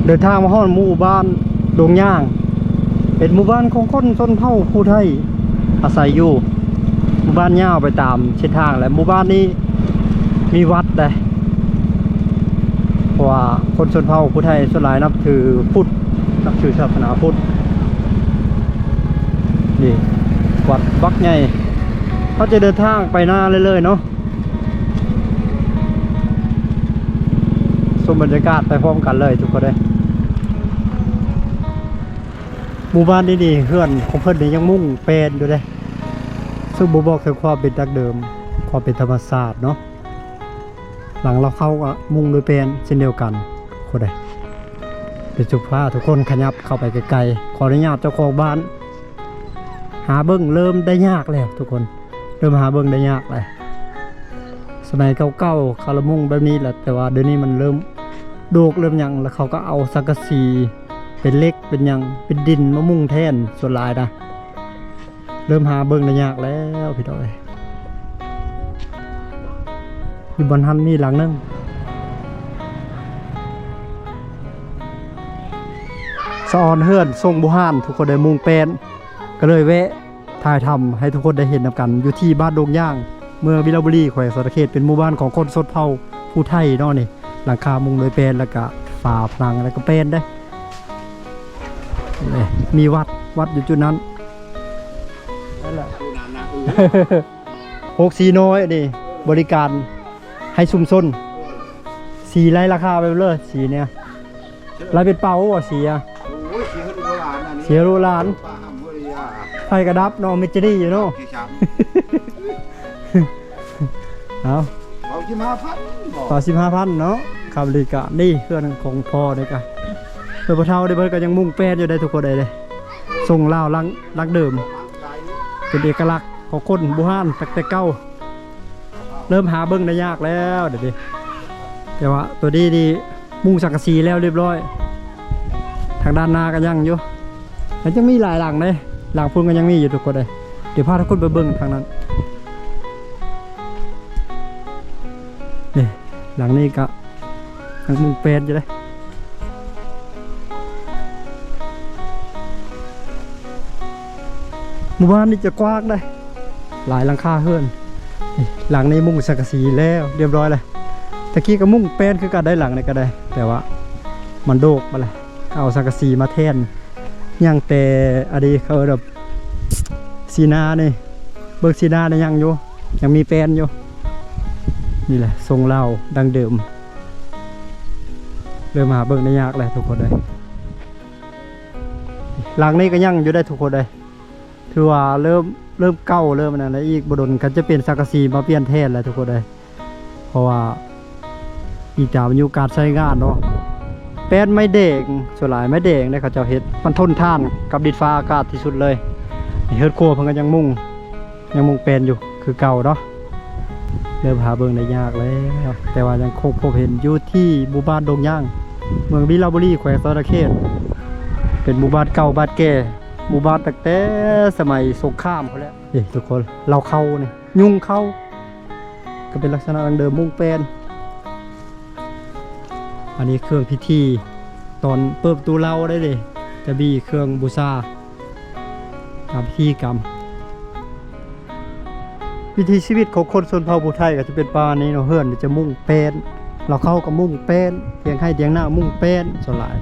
ເດີນທາງມາຮອດໝູ່ບ້ານດົງຍາງ ເປັນໝູ່ບ້ານຂອງຄົນຊົນເຜົ່າຜູ້ໄທອາໄສຢູ່. ໝູ່ບ້ານຍາວໄປຕາມເສັ້ນທາງ ແລະ ໝູ່ບ້ານນີ້ມີວັດເດ້ ເພາະວ່າຄົນຊົນເຜົ່າຜູ້ໄທສ່ວນຫຼາຍນັບຖືພຸດ ນັບຖືສາສະໜາພຸດ. ນີ້ວັດບັກໃຫຍ່. ເຮົາຈະເດີນທາງໄປໜ້າເລື້ອຍໆເນາະ. ຊົມບັນຍາກາດໄປພ້ອມກັນເລີຍທຸກຄົນເດີ. ໝູ່ບ້ານນີ້ນີ້ ເຮືອນຂອງເພິ່ນນີ້ຍັງມຸງແປ້ນຢູ່ເດ້ ຊຶ່ງບົ່ງບອກເຖິງຄວາມເປັນດັ້ງເດີມ ຄວາມເປັນທຳມະຊາດເນາະ. ຫຼັງລາວເຄົ້າກໍມຸງດ້ວຍແປ້ນເຊັ່ນດຽວກັນ. ຜູ້ໃດ ດຽວຈະພາທຸກຄົນຂະຫຍັບເຂົ້າໄປໃກ້ໆ. ຂໍອະນຸຍາດເຈົ້າຂອງບ້ານ. ຫາເບິ່ງເລີ່ມໄດ້ຍາກແລ້ວທຸກຄົນ ເລີ່ມຫາເບິ່ງໄດ້ຍາກແລ້ວ. ສະໄໝເກົ່າໆເຂົາລະມຸງແບບນີ້ແຫຼະ ແຕ່ວ່າດຽວນີ້ມັນເລີ່ມໂດກເລີ່ມຫຍັງ ແລ້ວເຂົາກໍເອົາສັງກະສີ ເປັນເຫຼັກເປັນຫຍັງ ເປັນດິນມາມຸງແທນສ່ວນຫຼາຍນະ. ເລີ່ມຫາເບິ່ງໄດ້ຍາກແລ້ວພີ່ນ້ອງເອີຍ. ຢູ່ບ່ອນຫັ້ນມີຫຼັງໜຶ່ງ ສະອອນເຮືອນຊົງບູຮານ ທຸກຄົນໄດ້ມຸງແປ້ນ ກໍເລີຍແວະຖ່າຍທຳໃຫ້ທຸກຄົນໄດ້ເຫັນນຳກັນ ຢູ່ທີ່ບ້ານດົງຍາງ ເມືອງວິລະບູລີ ແຂວງສະຫວັນນະເຂດ ເປັນໝູ່ບ້ານຂອງຄົນຊົນເຜົ່າຜູ້ໄທເນາະນີ້. ຫຼັງຄາມຸງໂດຍແປ້ນ ແລ້ວກະຝາຜະໜັງ ແລ້ວກະແປ້ນເດ້. ນີ້ ມີວັດ ວັດຢູ່ຈຸດນັ້ນ. ໂຮງສີນ້ອຍນີ້ ບໍລິການໃຫ້ຊຸມຊົນ ສີໄລ່ລາຄາໄປເລີຍ ສີນີ້ ລາຍເປັນເປົາບໍ່ ສີອະ? ໂອ້ຍ ສີໃຫ້ລູກໃຫ້ຫຼານອັນນີ້ ສີໃຫ້ລູກຫຼານ ປາຫຳເຮີຍອາ ໄຟກະດັບເນາະ ມິດຈະດີຢູ່ເນາະ ເອົາ ເອົາສິບຫ້າພັນເນາະ. ຄຳດີກະນີ້ ເຮືອນຂອງພໍ່ນີ້ກະ ເຮືອນພໍ່ເຖົ້າເດ້ ເພິ່ນກະຍັງມຸງແປ້ນຢູ່ເດ້ທຸກຄົນເດ້ ຊົງລາວຫຼັງ ຫຼັງເດີມ ເປັນເອກະລັກຂອງຄົນບູຮານຕັ້ງແຕ່ເກົ່າ. ເລີ່ມຫາເບິ່ງໄດ້ຍາກແລ້ວດຽວນີ້ ແຕ່ວ່າໂຕນີ້ນີ້ມຸງສັງກະສີແລ້ວລຽບຮ້ອຍ. ທາງດ້ານໜ້າກໍຍັງຢູ່ ແລ້ວຍັງມີຫຼາຍຫຼັງເດ້ ຫຼັງພຸ້ນກໍຍັງມີຢູ່ທຸກຄົນເດ້. ດຽວພາທຸກຄົນໄປເບິ່ງທາງນັ້ນ ນີ້ ຫຼັງນີ້ກໍ ຍັງມຸງແປ້ນຢູ່ເດ້. ໝູ່ບ້ານນີ້ຈະກວ້າງເດ້ ຫຼາຍຫຼັງຄາເຮືອນ. ນີ້ ຫຼັງນີ້ມຸງສັງກະສີແລ້ວລຽບຮ້ອຍແລ້ວ. ຕະກີ້ກໍມຸງແປ້ນຄືກັນໄດ້ ຫຼັງນີ້ກໍໄດ້ ແຕ່ວ່າມັນໂດກໄປແລ້ວ ເອົາສັງກະສີມາແທນ. ຍັງແຕ່ອັນນີ້ເຂົາເອີ້ນວ່າສີໜ້ານີ້ ເບິ່ງສີໜ້ານີ້ຍັງຢູ່ ຍັງມີແປ້ນຢູ່. ນີ້ແຫຼະຊົງລາວດັ້ງເດີມ. ເລີ່ມຫາເບິ່ງໄດ້ຍາກແລ້ວທຸກຄົນເອີຍ. ຫຼັງນີ້ກໍຍັງຢູ່ໄດ້ທຸກຄົນເອີຍ ຖືວ່າເລີ່ມ ເລີ່ມເກົ່າ ເລີ່ມອັນນັ້ນແລ້ວ. ອີກບໍ່ດົນກໍຈະເປັນສັງກະສີມາປ່ຽນແທນແລ້ວທຸກຄົນເອີຍ ເພາະວ່າອີງຕາມອາຍຸການໃຊ້ງານເນາະ. ແປ້ນໄມ້ແດງ ສ່ວນຫຼາຍໄມ້ແດງເດ້ເຂົາເຈົ້າເຮັດ ມັນທົນທານກັບດິນຟ້າອາກາດທີ່ສຸດເລີຍ. ເຮືອນຄົວເພິ່ນກໍຍັງມຸງ ຍັງມຸງແປ້ນຢູ່ຄືເກົ່າເນາະ. ເລີ່ມຫາເບິ່ງໄດ້ຍາກແລ້ວ ແຕ່ວ່າຍັງຄົງພົບເຫັນຢູ່ທີ່ໝູ່ບ້ານດົງຍາງ ເມືອງວິລະບູລີ ແຂວງສະຫວັນນະເຂດ. ເປັນໝູ່ບ້ານເກົ່າບ້ານແກ່ ໝູ່ບ້ານຕັ້ງແຕ່ສະໄໝສົງຄາມພຸ້ນແຫຼະ. ນີ້ທຸກຄົນ ລາວເຄົ້ານີ້ ຍຸງເຄົ້າ ກໍເປັນລັກສະນະດັ້ງເດີມ ມຸງແປ້ນ. ອັນນີ້ເຄື່ອງພິທີ ຕອນເປີດປະຕູເລົາໄດ້ເດ້ ຈະມີເຄື່ອງບູຊາຕາມພິທີກຳ. ວິຖີຊີວິດຂອງຄົນຊົນເຜົ່າຜູ້ໄທກໍຈະເປັນປະມານນີ້ເນາະ ເຮືອນຈະມຸງແປ້ນ ລາວເຄົ້າກໍມຸງແປ້ນ ຖຽງໄຮ່ຖຽງນາມຸງແປ້ນສ່ວນຫຼາຍ.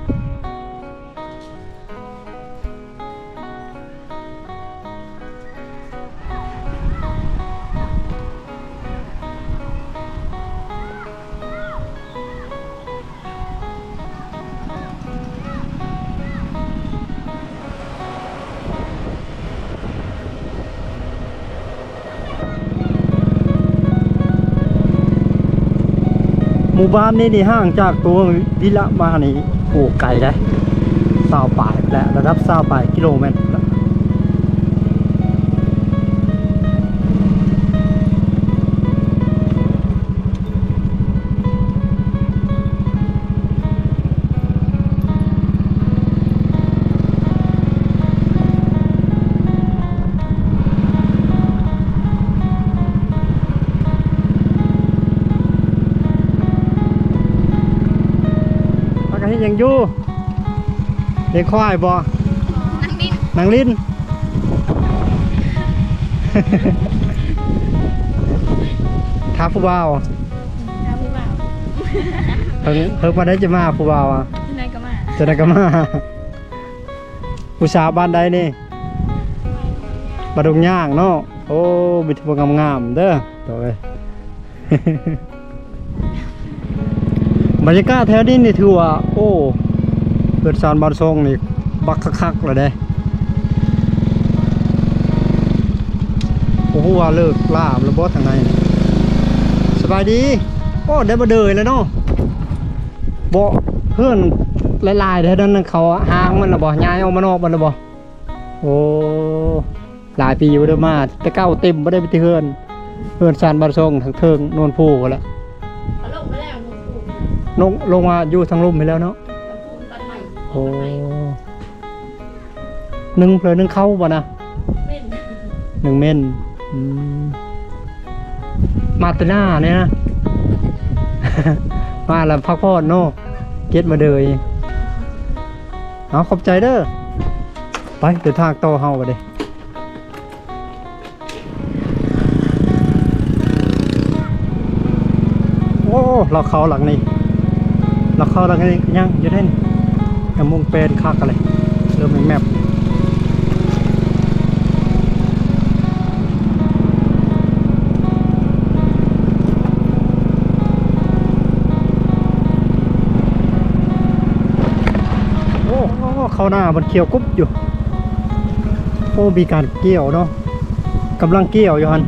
ໝູ່ບ້ານນີ້ນີ້ຫ່າງຈາກຕົວວິລະມານີ້ ໂອ້ ໄກເດ້ ຊາວປາຍແຫຼະ ລະດັບຊາວປາຍກິໂລແມັດ. ພາກັນເຮັດຫຍັງຢູ່? ເປັນຄວາຍບໍ່? ນັ່ງຫຼິ້ນ ນັ່ງຫຼິ້ນ. ຖ້າຜູ້ບ່າວ ຖ້າຜູ້ບ່າວ ເພິ່ນ ເພິ່ນປານໃດຈະມາຜູ້ບ່າວອະ? ຈັ່ງໃດກໍມາ ຈັ່ງໃດກໍມາ. ຜູ້ສາວບ້ານໃດນີ້? ບ້ານດົງຍາງເນາະ. ໂອ້ ມີແຕ່ຜູ້ງາມໆເດີ ໂຕເອີຍ. ບັນຍາກາດແຖວນີ້ນີ້ຖືວ່າ ໂອ້ ເຮືອນຊານບ້ານຊ່ອງນີ້ບັກຄັກໆແລ້ວເດ້. ບໍ່ຮູ້ວ່າເລີກລາແລ້ວບໍ່ທາງໃນນີ້. ສະບາຍດີ. ໂອ້ ໄດ້ມາເດີຍແລ້ວເນາະ. ບໍ່ ເຮືອນຫຼາຍໆແຖວນັ້ນເຂົາຮ້າງມັນແລ້ວບໍ່? ຍ້າຍອອກມານອກມັນແລ້ວບໍ່? ໂອ້ ຫຼາຍປີບໍ່ໄດ້ມາ. ແຕ່ເກົ່າເຕັມບໍ່ໄດ້ໄປທີ່ເຮືອນ ເຮືອນຊານບ້ານຊ່ອງທາງເທິງໂນນພູພຸ້ນແຫຼະ. ເຂົາລົງໄປແລ້ວໂນນພູ ລົງ ລົງມາຢູ່ທາງລຸ່ມນີ້ແລ້ວເນາະ. ໂອ້ ໜຶ່ງເຜື່ອໜຶ່ງເຂົ້າບໍ່ນະ? ໜຶ່ງເມັນ. ອືມ ມາແຕ່ໜ້ານີ້ນະ ມາແລ້ວພັກຜ່ອນເນາະ ເກັບມາເດີຍ. ເອົາ ຂອບໃຈເດີ. ໄປ ເດີນທາງຕໍ່ເຮົາບັດນີ້. ໂອ້ ລາວເຂົ້າຫຼັງນີ້ ລາວເຂົ້າຫຼັງນີ້ຍັງຢູ່ເດ້ນີ້. ຍັງມຸງແປນຄັກເລີຍ ເລີ່ມແມບ. ໂອ້ ເຂົ້າໜ້າມັນຂຽວກຸບຢູ່. ໂອ້ ມີການກ່ຽວເນາະ ກຳລັງກ່ຽວຢູ່ຫັ້ນ.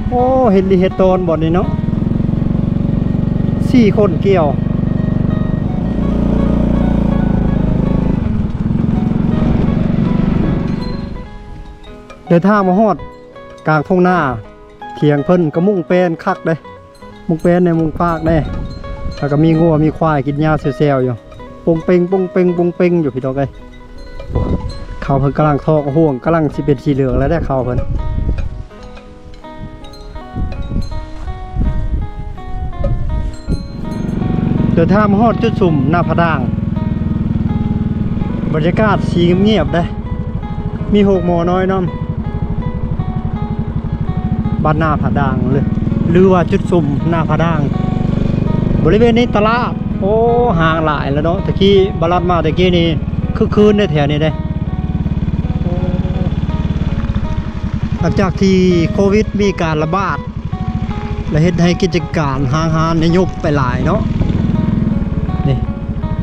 ໂອ້ ເຮັດລີເຮັດຕອນບ່ອນນີ້ເນາະ ສີ່ຄົນກ່ຽວ. ເດີນທາງມາຮອດກາງທົ່ງນາ ຖຽງເພິ່ນກໍມຸງແປນຄັກເດ້ ມຸງແປນແດ່ ມຸງປາກແດ່ ແລ້ວກໍມີງົວມີຄວາຍກິນຫຍ້າແຊວໆຢູ່ ປົງເປັງ ປົງເປັງ ປົງເປັງຢູ່ ພີ່ນ້ອງເອີຍ. ໂອ້ ເຂົ້າເພິ່ນກຳລັງຖອກຮ່ວງ ກຳລັງຊິເປັນສີເຫຼືອງແລ້ວເດ້ ເຂົ້າເພິ່ນ. ເດີນທາງມາຮອດຈຸດຊຸມໜ້າຜາດ່າງ ບັນຍາກາດຊິງຽບໆເດ້ ມີໂຮງໝໍນ້ອຍນຳ ບ້ານໜ້າຜາດ່າງ ຫຼື ຫຼືວ່າຈຸດຊຸມໜ້າຜາດ່າງ. ບໍລິເວນນີ້ຕະຫຼາດ ໂອ້ ຫ້າງຫຼາຍແລ້ວເນາະ. ແຕ່ກີ້ ບາລັດມາແຕ່ກີ້ນີ້ຄຶກຄື້ນເດ້ແຖວນີ້ເດ້. ຫຼັງຈາກທີ່ໂຄວິດມີການລະບາດ ແລະ ເຮັດໃຫ້ກິດຈະການຫ້າງຮ້ານນີ້ຍຸບໄປຫຼາຍເນາະ. ນີ້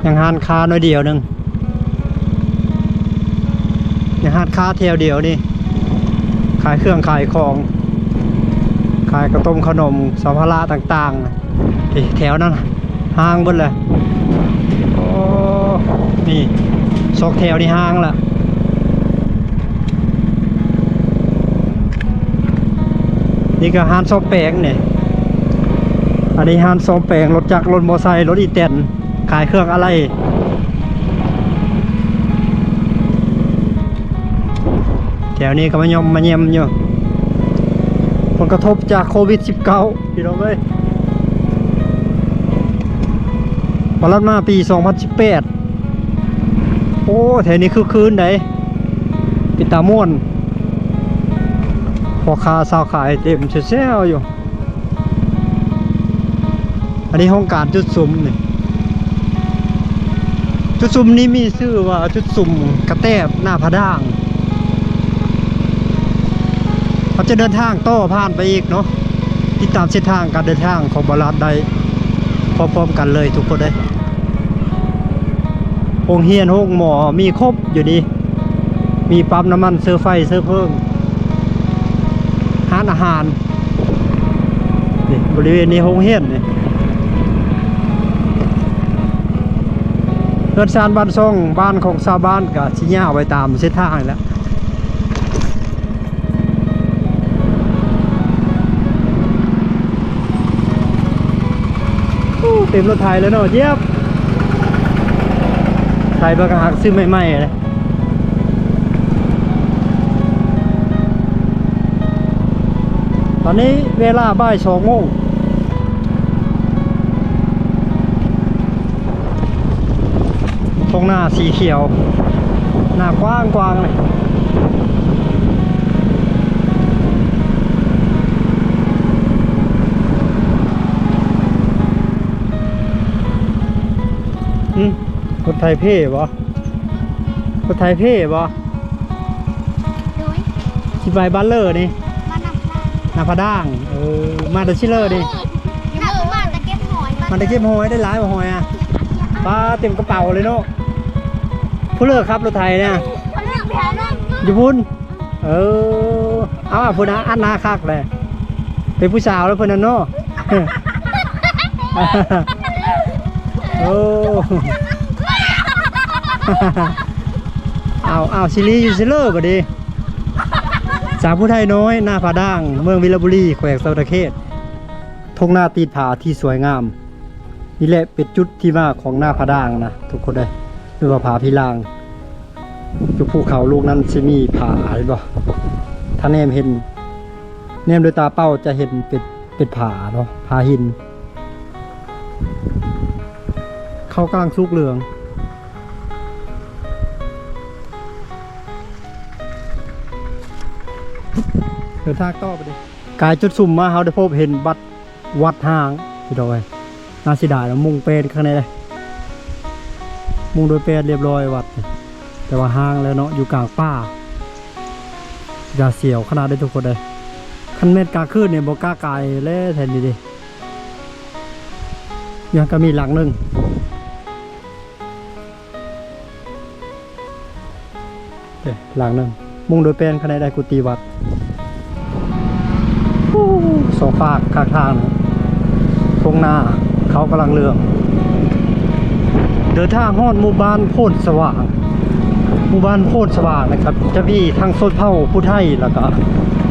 ຍັງຮ້ານຄ້າໜ້ອຍດຽວໜຶ່ງ ຍັງຮ້ານຄ້າແຖວດຽວນີ້ ຂາຍເຄື່ອງຂາຍຂອງ ຂາຍເຂົ້າຕົ້ມເຂົ້າໜົມ ສຳພາລະຕ່າງໆ. ນີ້ ແຖວນັ້ນ ຮ້າງເບິດແຫຼະ. ໂອ້ ນີ້ ສອງແຖວນີ້ຮ້າງລະ. ນີ້ກໍຮ້ານສ້ອມແປງນີ້ ອັນນີ້ຮ້ານສ້ອມແປງລົດຈັກ ລົດມໍໄຊ ລົດອີແຕນ ຂາຍເຄື່ອງອະໄຫຼ. ແຖວນີ້ກໍມາຍ່ອມມາແຍ່ມຢູ່ ຜົນກະທົບຈາກໂຄວິດສິບເກົ້າ ພີ່ນ້ອງເອີຍ. ປະລັດມາປີສອງພັນສິບແປດ ໂອ້ ແຖວນີ້ຄຶກຄື້ນໃດ໋ ເປັນຕາມ່ວນ ພໍ່ຄ້າຊາວຂາຍເຕັມແຊວໆຢູ່. ອັນນີ້ຫ້ອງການຈຸດຊຸມນີ້ ຈຸດຊຸມນີ້ມີຊື່ວ່າຈຸດຊຸມກະແຕບໜ້າຜາດ່າງ. ເຮົາຈະເດີນທາງຕໍ່ຜ່ານໄປອີກເນາະ ຕິດຕາມເສັ້ນທາງການເດີນທາງຂອງບາລັດໄດ້ພ້ອມໆກັນເລີຍທຸກຄົນເອີຍ. ໂຮງຮຽນໂຮງໝໍມີຄົບຢູ່ນີ້ ມີປ້ຳນ້ຳມັນ ເຊື້ອໄຟ ເຊື້ອເພີງ ຮ້ານອາຫານ. ນີ້ ບໍລິເວນນີ້ໂຮງຮຽນນີ້ ເຮືອນຊານບ້ານຊ່ອງ ບ້ານຂອງຊາວບ້ານກໍຊິຍາວໄປຕາມເສັ້ນທາງນີ້ແຫຼະ. ໂອ້ ເຕັມລົດໄຖແລ້ວເນາະ ຢຽບ ໄຖເບິ່ງຫາກຊື້ໃໝ່ໆເລີຍ. ຕອນນີ້ເວລາບ່າຍສອງໂມງ. ທົ່ງນາສີຂຽວ ນາກວ້າງໆ ເລີຍ. ອືມ ລົດໄຖເພບໍ່? ລົດໄຖເພບໍ່? ໂດຍ ຊິໄປບ້ານເລີນີ້? ບ້ານນາຜາດາງ. ນາຜາດາງ ເອີ ມາແຕ່ຊິເລີນີ້? ເອີ ມາແຕ່ເກັບຫອຍ. ມາແຕ່ເກັບຫອຍ. ໄດ້ຫຼາຍບໍ່ຫອຍອະ? ປາ ເຕັມກະເປົາເລີຍເນາະ. ຜູ້ເລີຂັບລົດໄຖນະ? ຢູ່ພຸ້ນ. ເອີ ເອົາ ຜູ້ນາອັນນາຄັກແຫຼະ ເປັນຜູ້ສາວແລ້ວເພິ່ນນັ້ນເນາະ. ໂອ້ ເອົາ ເອົາ ຊິລີຢູ່ຊິເລີບັດນີ້. ສາວຜູ້ໄທນ້ອຍ ນາຜາດາງ ເມືອງວິລະບູລີ ແຂວງສະຫວັນນະເຂດ. ທົ່ງນາຕີນຜາທີ່ສວຍງາມ ນີ້ແຫຼະເປັນຈຸດທີ່ມາຂອງນາຜາດາງນະທຸກຄົນເອີຍ ຫຼືວ່າຜາພີລາງ. ຢູ່ພູເຂົາລູກນັ້ນຊິມີຜາ ເຫັນບໍ່? ຖ້າແນມເຫັນ ແນມດ້ວຍຕາເປົ່າຈະເຫັນເປັນ ເປັນຜາເນາະ ຜາຫີນ. ເຂົ້າກຳລັງສຸກເຫຼືອງ. ເດີນທາງຕໍ່ໄປເດີ. ກາຍຈຸດຊຸມມາ ເຮົາໄດ້ພົບເຫັນວັດ ວັດຮ້າງ ພີ່ນ້ອງເອີຍ. ໜ້າເສຍດາຍເນາະ ມຸງແປນຂ້າງໃນເດ້ ມຸງໂດຍແປນລຽບລ້ອຍວັດນີ້ ແຕ່ວ່າຮ້າງແລ້ວເນາະ ຢູ່ກາງປ່າ. ຢ່າສຽວຂະໜາດເດ້ທຸກຄົນເອີຍ. ຄັນແມ່ນກາງຄືນນີ້ບໍ່ກ້າກາຍແລ້ວແຖວນີ້ເດ້. ຍັງກະມີຫຼັງໜຶ່ງ ເດ້ ຫຼັງໜຶ່ງ ມຸງໂດຍແປນ ຂ້າງໃນໄດ້ກຸຕິວັດ. ສອງຟາກຂ້າງທາງ ທົ່ງນາ ເຂົ້າກຳລັງເຫຼືອງ. ເດີນທາງຮອດໝູ່ບ້ານໂພນສະຫວ່າງ. ໝູ່ບ້ານໂພນສະຫວ່າງນະຄັບ ຈະມີທັງຊົນເຜົ່າຜູ້ໄທ ແລ້ວກະ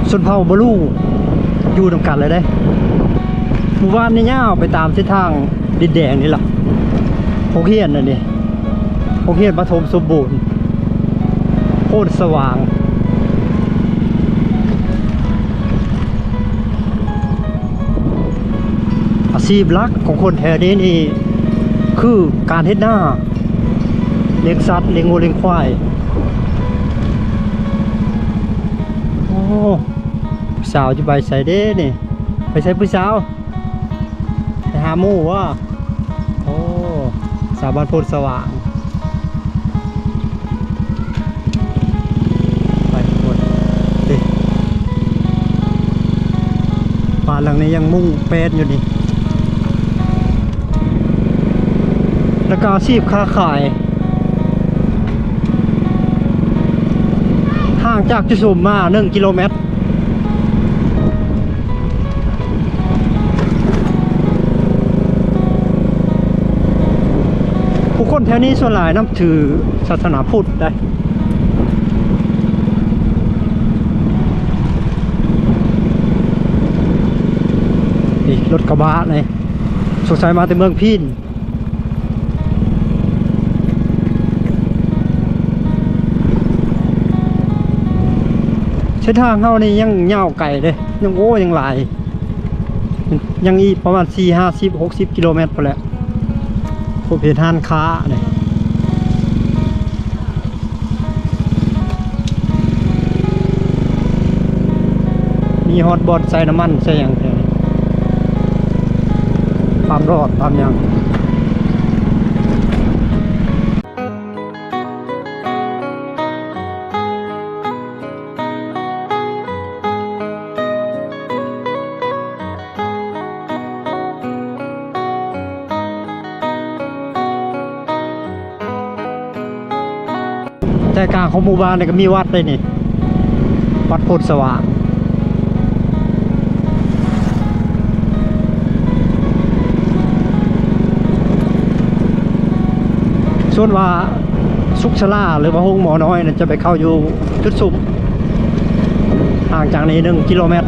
ຊົນເຜົ່າບະລູຢູ່ນຳກັນເລີຍເດ້. ໝູ່ບ້ານນີ້ຍາວໄປຕາມເສັ້ນທາງດິນແດງນີ້ລະ. ໂຮງຮຽນອັນນີ້ ໂຮງຮຽນປະຖົມສົມບູນ ໂພນສະຫວ່າງ. ອາຊີບຫຼັກຂອງຄົນແຖວນີ້ນີ້ຄືການເຮັດນາ ລ້ຽງສັດ ລ້ຽງງົວ ລ້ຽງຄວາຍ. ໂອ້ ຜູ້ສາວຈະໄປໃສເດ້ນີ້? ໄປໃສຜູ້ສາວ? ໄປຫາໝູ່ບໍ? ໂອ້ ສາວບ້ານໂພນສະຫວ່າງ. ໄປພຸ້ນເດ້ ບ້ານຫຼັງນີ້ຍັງມຸງແປນຢູ່ນີ້. ແລ້ວກໍອາຊີບຄ້າຂາຍ ຫ່າງຈາກຈຸດຊຸມມາໜຶ່ງກິໂລແມັດ. ຜູ້ຄົນແຖວນີ້ສ່ວນຫຼາຍນັບຖືສາສະໜາພຸດໄດ໋. ນີ້ລົດກະບະນີ້ ສົງໄສມາແຕ່ເມືອງພີນ. ເສັ້ນທາງເຮົານີ້ຍັງຍາວໄກເດ້ ຍັງ ໂອ້ ຍັງຫຼາຍ ຍັງອີກປະມານສີ່ ຫ້າສິບ ຫົກສິບກິໂລແມັດພຸ້ນແຫຼະ. ພົບເຫັນຮ້ານຄ້ານີ້. ມີຮອດບ່ອນໃສ່ນ້ຳມັນໃສ່ຫຍັງແທ້ນີ້ ປ້ຳຫຼອດປ້ຳຫຍັງ. ໃຈກາງຂອງໝູ່ບ້ານນີ້ກໍມີວັດເດ້ນີ້ ວັດໂພນສະຫວ່າງ. ສ່ວນວ່າສຸກສາລາ ຫຼືວ່າໂຮງໝໍນ້ອຍນັ້ນ ຈະໄປເຂົ້າຢູ່ຈຸດຊຸມ ຫ່າງຈາກນີ້ໜຶ່ງກິໂລແມັດ.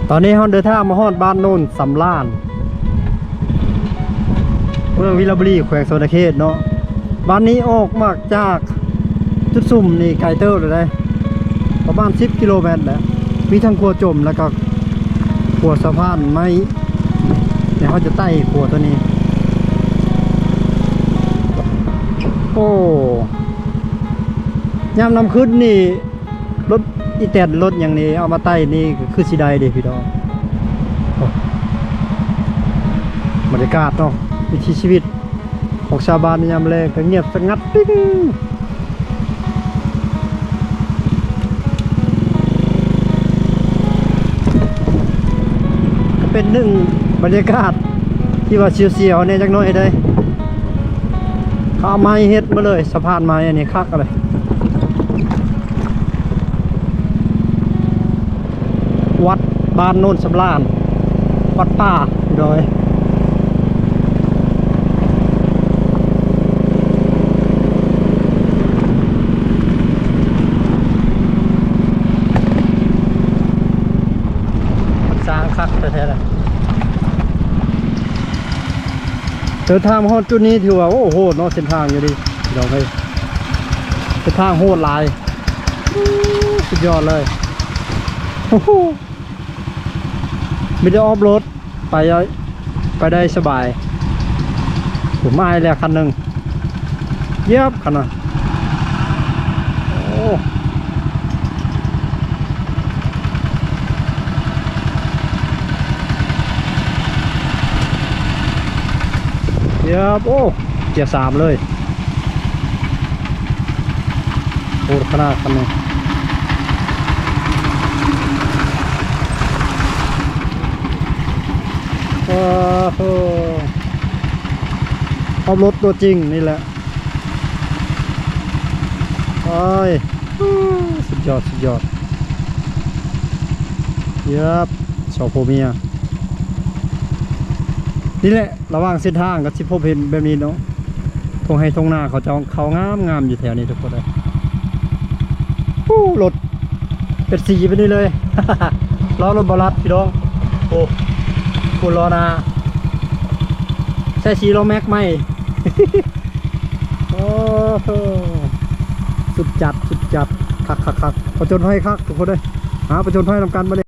ຕອນນີ້ເຮົາເດີນທາງມາຮອດບ້ານໂນນສຳລານ ເມືອງວິລະບູລີ ແຂວງສະຫວັນນະເຂດເນາະ. ບ້ານນີ້ອອກມາຈາກຈຸດຊຸມນີ້ໄກເຕີບແລ້ວເດ້ ປະມານສິບກິໂລແມັດແຫຼະ. ມີທັງຂົວຈົມ ແລ້ວກໍຂົ ຂົວສະພານໄມ້ ແລ້ວເຮົາຈະໄຕ່ຂົວຕົວນີ້. ໂອ້ ຍາມນຳຄືນນີ້ ລົດອີແຕນ ລົດຫຍັງນີ້ ເອົາມາໄຕ່ນີ້ ກໍຄືຊິໄດ້ເດ້ພີ່ນ້ອງ. ໂອ້ ບັນຍາກາດເນາະ ວິຖີຊີວິດ ຂອງຊາວບ້ານໃນຍາມແລງກໍງຽບສະຫງັດປິ້ງ. ເປັນໜຶ່ງບັນຍາກາດທີ່ວ່າສຽວໆແດ່ຈັກໜ້ອຍເດ້. ເຂົາເອົາໄມ້ເຮັດມາເລີຍ ສະພານໄມ້ອັນນີ້ຄັກເລີຍ. ວັດບ້ານໂນນສຳລານ ວັດປ່າ ໂດຍ ມັນສ້າງຄັກແທ້ໆ ລະ. ເດີນທາງມາຮອດຈຸດນີ້ຖືວ່າ ໂອ້ ໂຫດເນາະ ເສັ້ນທາງຢູ່ນີ້ ພີ່ນ້ອງເອີຍ ເສັ້ນທາງໂຫດຫຼາຍ. ສຸດຍອດເລີຍ ໂອ້ໂຫ ມີແຕ່ອອຟໂຣດ ໄປໄດ້ ໄປໄດ້ສະບາຍ. ໂອ້ ມາອີກແລ້ວຄັນໜຶ່ງ ຢຽບຄັນນະ ໂອ້ ຢຽບ ໂອ້ ເກຍສາມເລີຍ. ໂຫດຂະໜາດຄັນນີ້ ໂອ້ໂຫ ອອຟໂຣດຕົວຈິງນີ້ແຫຼະ. ໂອ້ຍ ສຸດຍອດ ສຸດຍອດ ເຢີບ ສອງຜົວເມຍ ນີ້ແຫຼະ ລະຫວ່າງເສັ້ນທາງກໍຊິພົບເຫັນແບບນີ້ເນາະ ທົ່ງໄຮ່ທົ່ງນາເຂົາເຈົ້າ ເຂົາງາມໆຢູ່ແຖວນີ້ທຸກຄົນເອີຍ. ໂອ້ ລົດເປັນສີແບບນີ້ເລີຍ ລໍ້ລົດບໍ່ລັດພີ່ນ້ອງ. ໂອ້ ໂອ້ ລໍ້ໜ້າ ໃສ່ສີລໍ້ແມັກໃໝ່ ໂອ້ໂຫ ສຸດຈັດ ສຸດຈັດ ຄັກໆໆ ຜະຈົນໄພຄັກທຸກຄົນເອີຍ. ຫາຜະຈົນໄພນຳກັນບັດນີ້.